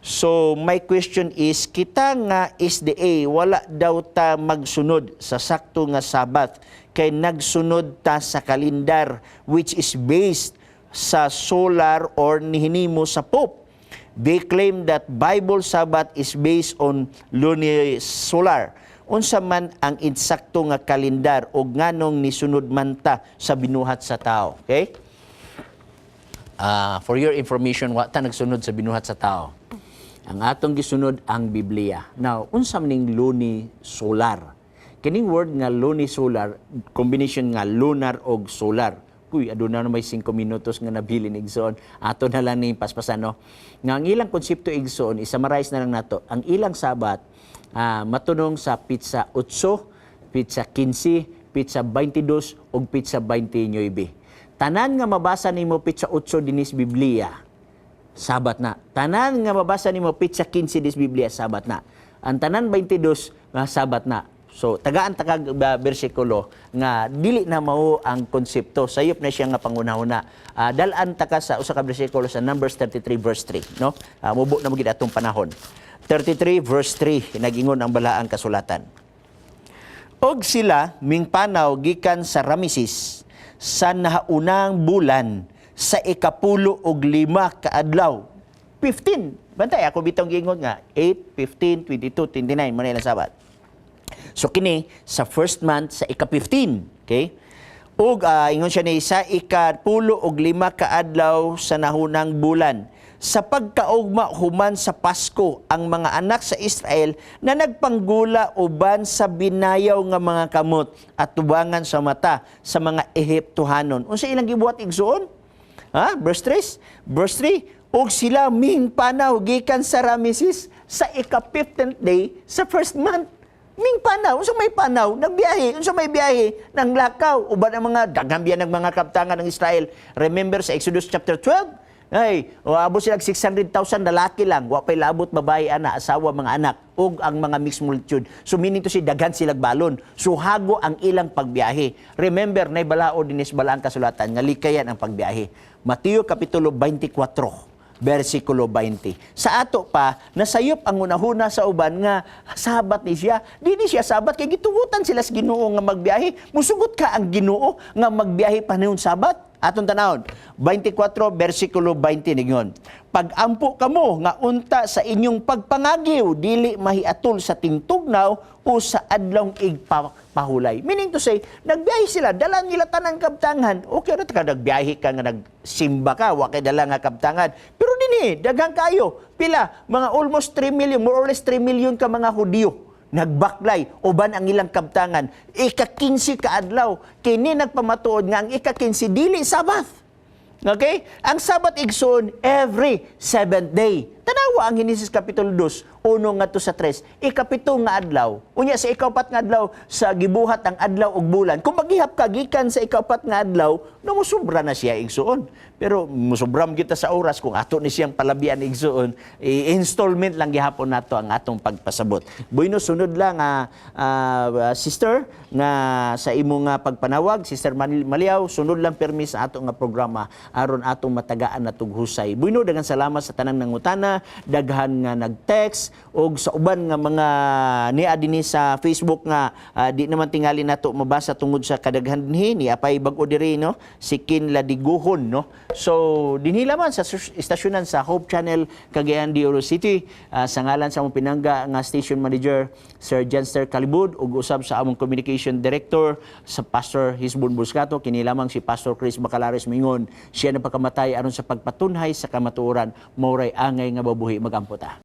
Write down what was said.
So my question is, kita nga SDA, wala daw ta magsunod sa sakto nga Sabat kay nagsunod ta sa kalendar which is based sa solar or nihinimo sa Pope. They claim that Bible Sabbath is based on lunisolar. Unsa man ang insakto nga kalendar o nganong nisunod man ta sa binuhat sa tao? Okay? For your information, wa ta nagsunod sa binuhat sa tao. Ang atong gisunod ang Biblia. Now, unsa man ning lunisolar? Kining word nga lunisolar, combination nga lunar og solar. Uy, aduna na may 5 minutos nga nabilin, igsoon. Ato na lang ni paspasan, no? Nga ang ilang konsepto, igsoon, i-summarize na lang nato. Ang ilang Sabat matunong sa petsa 8, petsa 15, petsa 22 ug petsa 29. Tanan nga mabasa nimo petsa 8 dinis Biblia, Sabat na. Tanan nga mabasa nimo petsa 15 dis Biblia, Sabat na. Ang tanan 22 nga Sabat na. So tagaan takag bersikulo nga dili na mao ang konsepto. Sayop na siya nga pangunahuna. Dal-an ta ka sa usa ka bersikulo sa Numbers 33 verse 3, no? Mubo na magid atong panahon. 33 verse 3, nagingon ang balaang kasulatan. Og sila mingpanaw gikan sa Rameses sa nahaunang bulan sa ika-15 ka adlaw. 15. Bantay ako bitong giingon nga 8, 15, 22, 29 mo na ilang Sabat. So kini sa first month sa ika-15, okay? Ug ingon siya ni sa ika-15 ka adlaw sa nahunang bulan sa pagkaugma human sa Pasko, ang mga anak sa Israel na nagpanggula uban sa binayaw nga mga kamot at tubangan sa mata sa mga Ehiptohanon. Unsa ilang gibuhat, igsoon? Ha? Verse 3? Verse 3, ug sila mingpanaw gikan sa Rameses sa ika-15th day sa first month. Ming panaw, unsa may panaw, nagbiyahe, unsa may biyahe, nang lakaw uban ang mga daghan biya ng mga kabtangan ng Israel. Remember sa Exodus chapter 12, ay, abot sila 600,000 lalaki lang, wa pay labot babae ana, asawa, mga anak ug ang mga mixed multitude. So meaning to say daghan silag balon. So hago ang ilang pagbiyahe. Remember, nay balaod dinis balaang kasulatan nga likayan ang pagbiyahe. Mateo kapitulo 24 versikulo 20. Sa ato pa, nasayop ang unahuna sa uban nga Sabat ni siya. Di ni siya Sabat kay gitugutan sila sa Ginoo nga magbiyahe. Musugot ka ang Ginoo nga magbiyahe panahon Sabat? Atong tanawon. 24 versikulo 20 ningon. Pagampo kamo nga unta sa inyong pagpangagiw dili mahiatol sa tingtugnaw o sa adlawng igpahulay. Meaning to say, nagbiyahe sila, dala nila tanang kabtangan. Okay ra ka nagbiyahe ka nga nagsimba ka, wa kay dala nga kabtangan. Pero dinhi, daghan kayo. Pila? Mga almost 3 million, more or less 3 million ka mga Hudiyo nagbaklay uban ang ilang kabtangan. Ika-15 ka adlaw, kini nagpamatuod nga ang ika-15 dili Sabath. Okay? Ang Sabat, igsoon, every seventh day. Tanawa ang Henesis kapitulo 2, 1 ngadto sa 3. Ikapito nga adlaw. Unya sa ikaupat nga adlaw sa gibuhat ang adlaw ug bulan. Kung maghihap ka gikan sa ikaupat nga adlaw, no musubra na siya, igsoon. Pero musubram kita sa oras kung ato ni siyang palabian, igsoon, i-installment lang gihapon nato ang atong pagpasabot. Bueno, sunod lang sister nga sa imo nga pagpanawag, Sister Maliaw, sunod lang permi sa ato nga programa aron atong matagaan na husay. Bueno, daghang salamat sa tanang nangutana, daghan nga nag-text og sa uban nga mga niya dinhi sa Facebook nga di naman tingali nato mabasa tungod sa kadaghan dinhi. Ni apay bag-o diri, no, si Kin Ladiguhon, no? So dinhi lamang sa istasyonan sa Hope Channel Cagayan de Oro City, sa ngalan sa among pinangga nga station manager Sir Janster Calibud ug usab sa among communication director sa Pastor Hisbon Buscato, kini lamang si Pastor Chris Bacalares mingon siya na pagkamatay aron sa pagpatunhay sa kamatuoran, mauray angay nga mabuhi. Magampo ta.